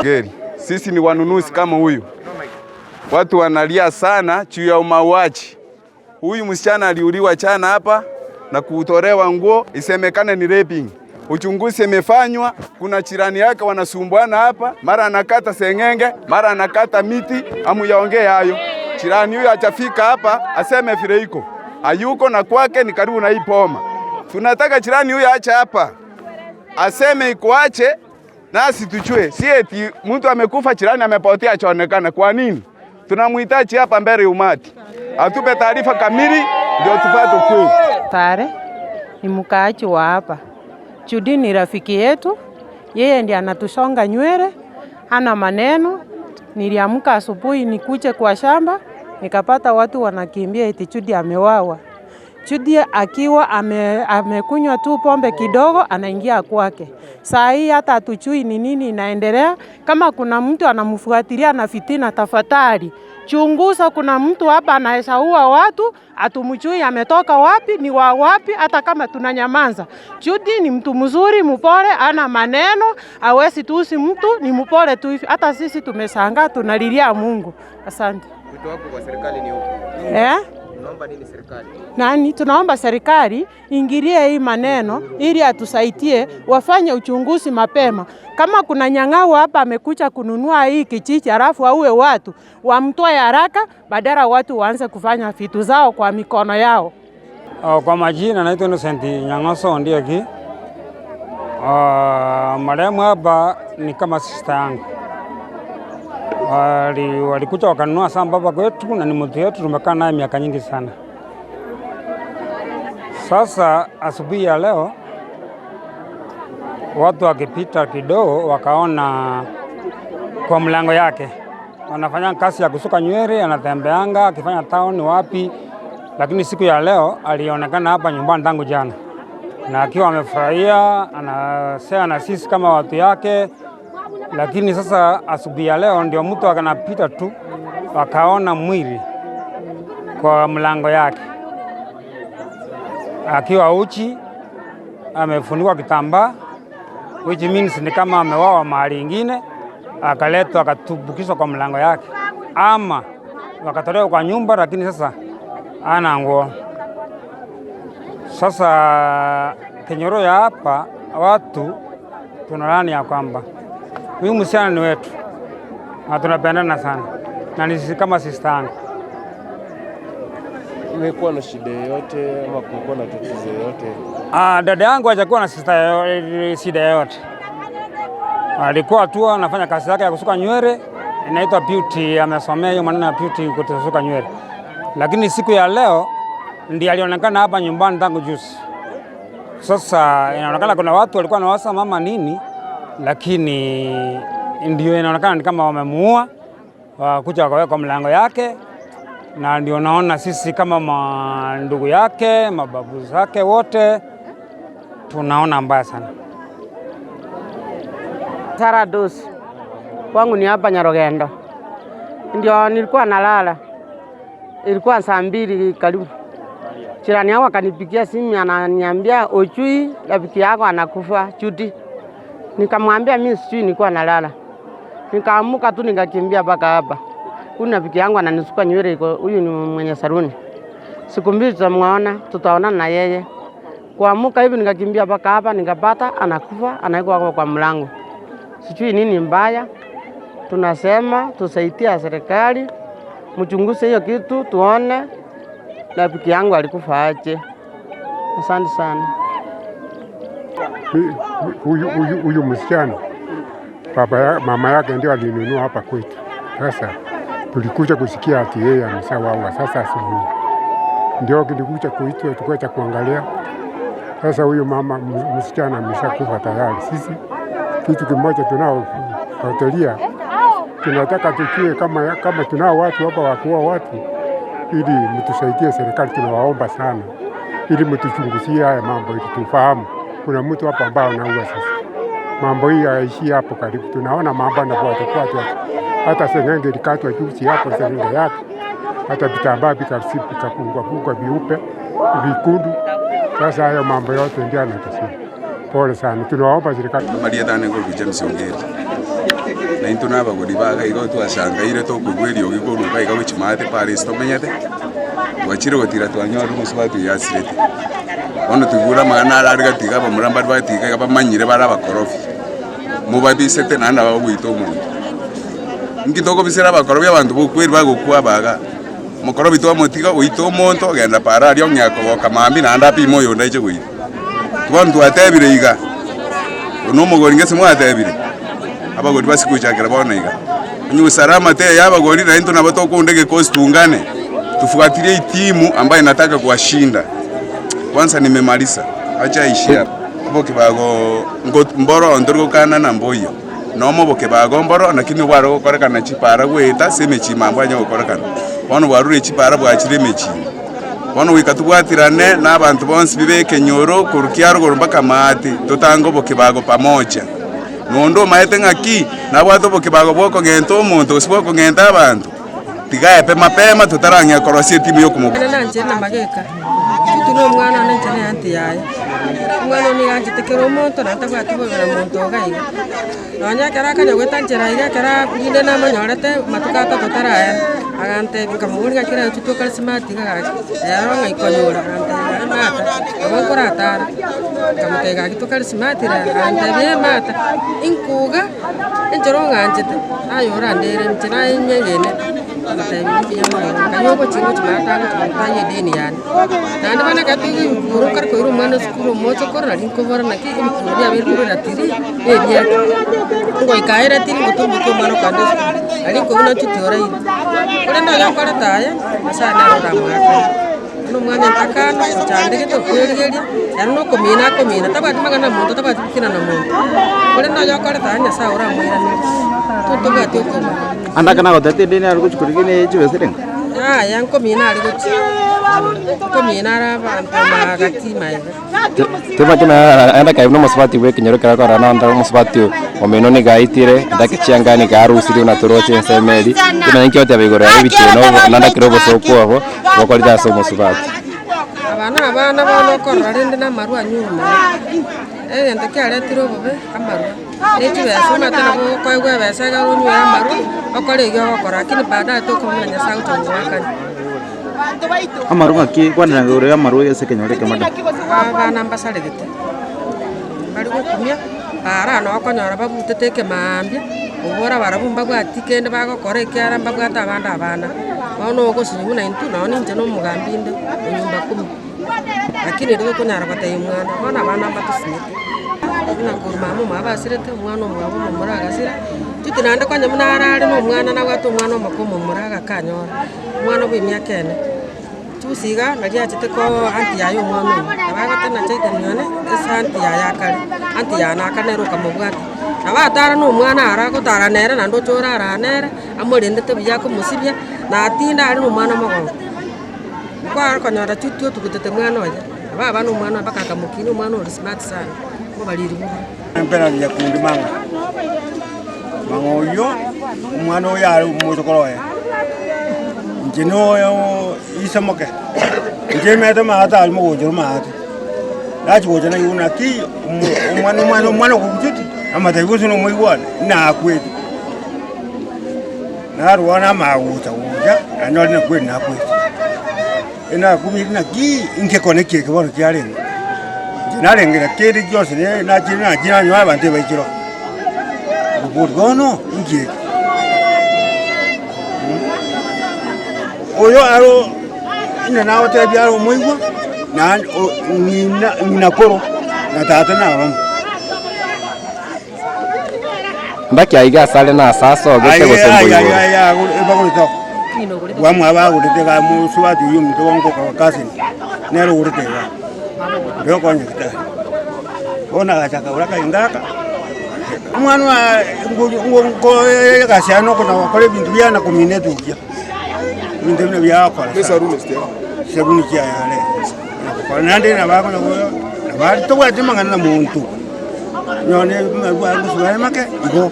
Geri, sisi ni wanunuzi kama huyu. Watu wanalia sana juu ya mauaji. Huyu msichana aliuliwa chana hapa na kutolewa nguo, isemekane ni raping. Uchunguzi imefanywa, kuna jirani yake wanasumbuana hapa, mara anakata sengenge, mara anakata miti, amuyaongee hayo. Jirani huyu hajafika hapa aseme vile iko. Hayuko na kwake ni karibu na hii poma. Tunataka jirani huyu ache hapa, aseme ikuache nasi tujue, si eti mtu amekufa jirani amepotea achaonekana. Kwa nini? Tunamhitaji hapa mbele umati, atupe taarifa kamili ndio tupate ukweli. Tare ni mkaaji wa hapa. Judy ni rafiki yetu, yeye ndiye anatusonga nywele, hana maneno. Niliamka asubuhi nikuje kwa shamba nikapata watu wanakimbia eti Judy amewawa. Judy akiwa amekunywa tu pombe kidogo anaingia kwake. Saa hii hata hatujui ni nini inaendelea. Kama kuna mtu anamfuatilia na fitina, tafadhali chunguza. Kuna mtu hapa anaweza ua watu, hatumjui ametoka wapi, ni wa wapi, hata kama tunanyamaza. Judy ni mtu mzuri, mpole, ana maneno, hawezi tusi mtu, ni mpole tu hivi. Hata sisi tumeshangaa, tunalilia Mungu. Asante. Wito wako kwa serikali ni upi? Eh? Unaomba nini serikali? Nani, tunaomba serikali ingilie hii maneno ili atusaidie, wafanye uchunguzi mapema. Kama kuna nyang'au hapa amekuja kununua hii kijiji alafu auwe watu, wamtoe haraka badala watu waanze kufanya vitu zao kwa mikono yao. Kwa majina naitwa Innocent Nyang'oso Ondieki. Marehemu hapa ni kama sister yangu. Walikuja wakanunua shamba hapa kwetu na ni mtu yetu, tumekaa naye miaka nyingi sana. Sasa asubuhi ya leo watu wakipita kidogo wakaona kwa mlango yake wanafanya kazi ya kusuka nywele, anatembeanga akifanya town wapi, lakini siku ya leo alionekana hapa nyumbani tangu jana, na akiwa amefurahia, anasema na sisi kama watu yake. Lakini sasa asubuhi ya leo ndio mtu akanapita tu akaona mwili kwa mlango yake akiwa uchi, amefunikwa kitambaa, which means ni kama amewawa mahali ingine, akaletwa akatubukizwa kwa mlango yake, ama wakatolewa kwa nyumba, lakini sasa ana nguo. Sasa Kenyoro ya hapa watu tunalani ya kwamba huyu msichana ni wetu na tunapendana sana na ni kama sister yangu. Umekuwa na shida yoyote ama kumekuwa na tatizo yoyote? Dada yangu hajakuwa na shida yoyote. Alikuwa tu anafanya kazi yake ya kusuka nywele, inaitwa beauty, amesomea hiyo maneno ya beauty kusuka nywele. Lakini siku ya leo ndiye alionekana hapa nyumbani tangu juzi. Sasa inaonekana kuna watu walikuwa wanawasa mama nini, lakini ndio inaonekana ni kama wamemuua, wakuja wakaweka mlango yake, na ndio naona sisi kama ndugu yake, mababu zake wote tunaona mbaya sana. Sara Dosi kwangu ni hapa Nyarogendo, ndio nilikuwa nalala, ilikuwa saa 2 karibu. Jirani yangu akanipigia simu ananiambia, Ochui rafiki yako anakufa Judy. Nikamwambia mimi sijui, nilikuwa nalala. Nikaamuka tu nikakimbia mpaka hapa. Huyu rafiki yangu ananisuka nywele, huyu ni mwenye saruni. Siku 2 tutamuona, tutaonana na yeye. Kuamuka hivi nikakimbia mpaka hapa, nikapata anakufa, anawekwa kwa mlango. Sijui nini mbaya. Tunasema tusaidie serikali, mchunguze hiyo kitu tuone rafiki yangu alikufa aje. Asante sana. Huyu msichana mama yake ndio alinunua hapa kwetu. Sasa tulikuja kusikia ati yeye ameshawawa. Sasa asubuhi ndio tulikuja kuitwa tukaja kuangalia. Sasa huyu mama msichana ameshakufa tayari. Sisi kitu kimoja tunaofuatilia, tunataka tujue kama tunao watu hapa wakuua watu, ili mtusaidie serikali, tunawaomba sana, ili mtuchunguzie haya mambo ili tufahamu kuna mtu hapa ambao anaua sisi. Mambo hii hayaishii hapo karibu, tunaona mambo yanafuatafuata. Hata seng'enge ilikatwa juzi hapo seng'enge yake, hata vitambaa vikafungwa viupe vikundu. Sasa hayo mambo yote ndio yanatushinda. Pole sana, tunawaomba serikali. Marietane ko James Ongeri na into nabagori baga igo twashangaire tokogwa eriogi koruka iga gochimate Paris tomenyete twachire gotira twanyora omosubati yasirete bono tugura amang'ana arare gatiga abamura mbari batiga iga bamanyire bare abakorofi mubabisete naende abagoita omonto nki tokobisera abakorobi abanto bokweri bagokwa baga mokorobi twamotiga oita omonto ogenda para aria ong'ea kogoka mambi naende apime oyo onde aiche goita bono twatebire iga onomogori ngese mwatebire abagori basikuchakira bono iga onye usalama te ya abagori na into nabo tokunde kikosi tuungane tufuatilie timu ambayo inataka kuwashinda. Kwanza nimemaliza, acha ishia boke bago mboro ndorgo kana na mboyo nomo boke bago mboro lakini bwaro gokorekana chipara gweta seme chimambo anya gokorekana bono bwarure chipara bwachire mechi bono wikatubwatirane na abantu bonsi bibeke nyoro kurukia ruguru mpaka maati tutango boke bago pamoja nondo maete ng'aki nabwate oboke bago bwokogenta omonto gose bwokogenta abantu tigaepe mapema tutarang'ia korosia etimu yokomo Nanche na mageka tuno omwana one nche na anti yaye omwana one niga anchete kera omonto na ntabwati bobera monto iga iga nonya ekero akanya goeta nchera iga ekero rinde namonyorete matuko atato taraera agantebi nkamobori ng'a kera etutu okare smart iga gaki ero ng'a ikonyora agantebi aye mata nabo nkoratara nkamotebia gaki tokare smart rero agantebi eh mata inkuga enchera ong'anchete aye orandere inche naye nyegene nkamotebia mbuya mono nkanywa obochie ngochi mata agochi gontanya edeni yane naende bono ekero toiga ebikuro okare koira omwana esukuru omoche kore nari nkobora naki ebikuro biabeire korwa eratiri na ebiato ngoika aye eratiri ngotombokia omwana okogenda esukuru nari nkobuna nchuti oraire korende oyo okoreta aya nyasaye nere oramoakane buna omwana ntakana ochandegete okwerigeria ere na okomina akomina tabwati mang'ana na monto tabwati gokina na monto korende oyo okoreta aya nyasaye oramoiranerie tontobwati okobua. Andaka nagotete edeni are gochi korigina echibesere Aya nkomina are gochi nkomina are abanto magati maiga tebakina andaka no mosubati bwe ekenyoro kera kora nanda omosubati omeno niga aitire endaka chianga niga arusire na toroche ensemeri timanya nki oteba igoro ya ebiteno nanda kero obosooku obo bokorire ase omosubati. Abana bono okorora rende na amarwa nyuma egento kiaretire obobe amarwa na echibesa omanyete nabo okoegwa ebesa iga onywere amarwa okore iga ogokora lakini baadaye tokomanya nyasaye agocha gogoakania. Amarwa ng'aki kwanera igoro ya amarwa ase ekenyoro eke madam? Abana mbasaregete bari gokumia bara noo okonyora babutete ekemaambia obora barabwo mbabwati kende bagokora ekiara mbabwate abande abana bono ogosinywa buna intwe nonye ninche na omogambi inde onyumba kumi lakini riria okonyara gotebia omwana bono abana mbatusinyete buna korwa mama omwabo asirete omwana omwabo omomura agasira nchuti naende konya buna arare na omwana nabwate omwana omoke omomura agakanyora omwana bwa emiaka ene juzi iga nari achete ko anti yaye omwana oyo nabo agoteba nachaete one ase anti yaye akare anti yane akare nere okamobwata nabo atara na omwana aro agotara nere naende oche orara nere amorendete buya akomosibia na atinda are na omwana mogongo nkware konyora chuti otugutete mwana oye nabo aba na omwana mpaka akamokina omwana ore smart sana mobariri buya. Mpera nyakundi manga manga oyo omwana oyo are omochokoro oye inche noyo isomoke inche mete maate ari mogochera maate nachigocha naigwa naki omwana omwana omwana okobucheti amatebi gose na omoigwane nakwete narwana amagocha gocha nanyore nakwete nakwete enakumire naki inkekone keke bono kiarenge inche narengera kende gionsi nachire nachire nanyora abanto ebaikero obori bono inki eke oyo aro ine nagotebia are omoigwa na ng'ina ng'ina koro na tata nabamo. Ndaki aiga asare na ase asogete gose mboigoro. Ebagorete bwamwe bagorete ga mosubati oyo omonto bongoka cousin nere ogorete iga. Ndokonya kitari. Ona gachaka uraka ingaka. Omwana ngo gasiano kuna wakole bintu byana kumine tukia. Bintu bino byakora. Saruni kia yale. Nakukora nande nabako nabali tobwate mangana na muntu. Nyone marwa make igo.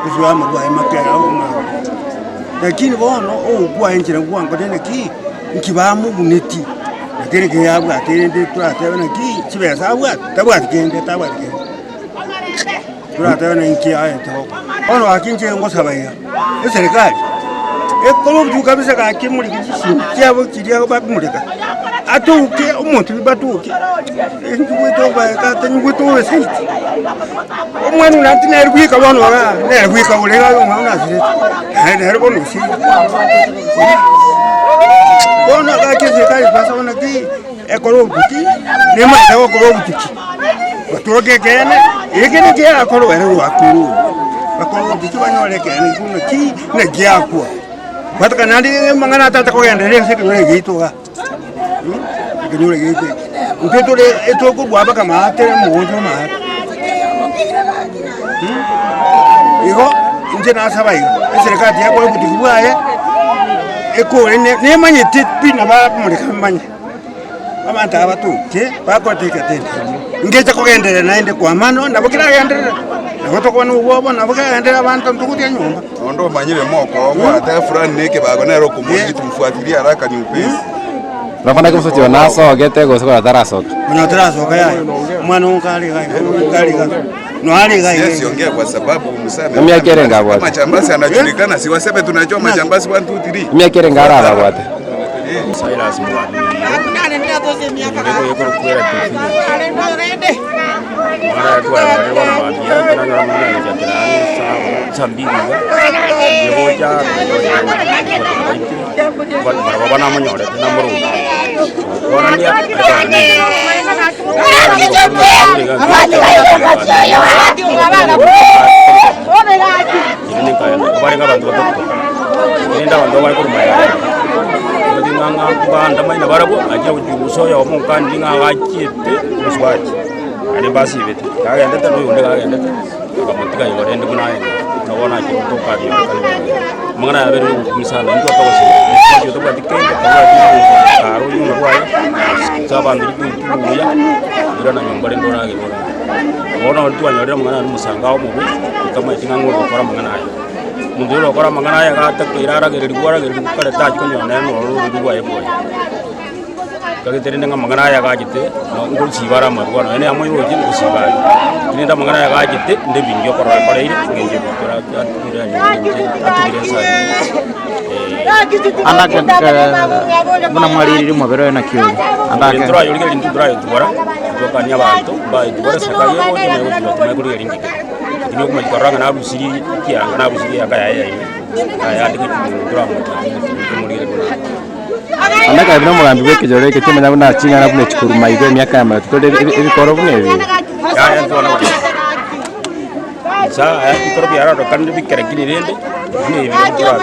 Kusuwa marwa make awo ma. Lakini bono ogwa enjira gwango tene ki nkibamu buneti. Lakini kiyabwa tende turatebe na ki chibesa abwa tabwa kende tabwa kende. Turatebe na nki aye to. Ono akinje ngosabaya. Eserikali ekolo mtu kabisa kakimulika chisintu kyabo kiria bakumulika atuke omuntu batuke ngwito omwana unati nerwika bono ba nerwika ulega omwana asirete nerbono si bono kakizikali pasa bona ki ekolo mtuki nema tawo kolo mtuki batuke kene ikene kia akolo ere wakuru bakolo mtuki banyole kene kuno ki ne gyakwa bataka nandi mangana tata kogenderera sekinyore gituga ikinyore gitu ntitore etoko bwaba kamate mugonjo mate igo nje nasaba igo eserikali yakora butuki bwaye ekore nemanyete pina bamureka manye abantu abatuke bakoteka tende ngecha kogenderera naende kwa mano nabo kiragenderera nabo tokona ubwobo nabo kiragenderera abantu ntukutia nyumba ondo manyire moko kwa ata fulani neke bago nero kumuji tumfuatilia haraka ni upesi Nafana kumsoti wanaso gete go sokora tarasoka mwana tarasoka yaye mwana unkali gai no ali gai yes ongea kwa sababu msame mimi akerenga bwa machambasi anajulikana si waseme tunajua machambasi 1 2 3 mimi akerenga arara bwate Silas Mwami Andaka ibino mugambi bwekejore ketimanya buna chingana bune chikuruma igo emiaka ya mara tutore ebikoro bune ebi ya ntwana sa ikoro biara rokande bikerekini rende ni ebikoro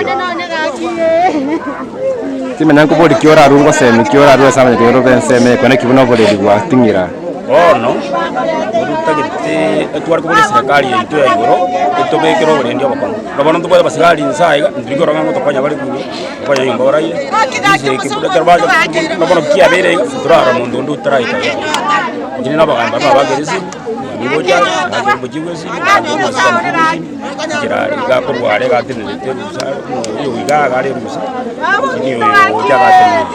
timanya nkobori kiora rungo semi kiora ruwa samanya kioro benseme kone kibuno boreri bwa tingira ono utagite twari kubona serikali yetu ya igoro itobekero oburendi obokongo nabona ntobwate basigari insaiga ntirikoro ng'a ngotokonya bari kubi okonya nyomba oraire nabona kiabere turara mundu onde otaraika njini nabagamba babageresi niboja bageribugigwesi kirari gakorware gatenerete rusa oyo iga gare rusa niyo oja gatenerete.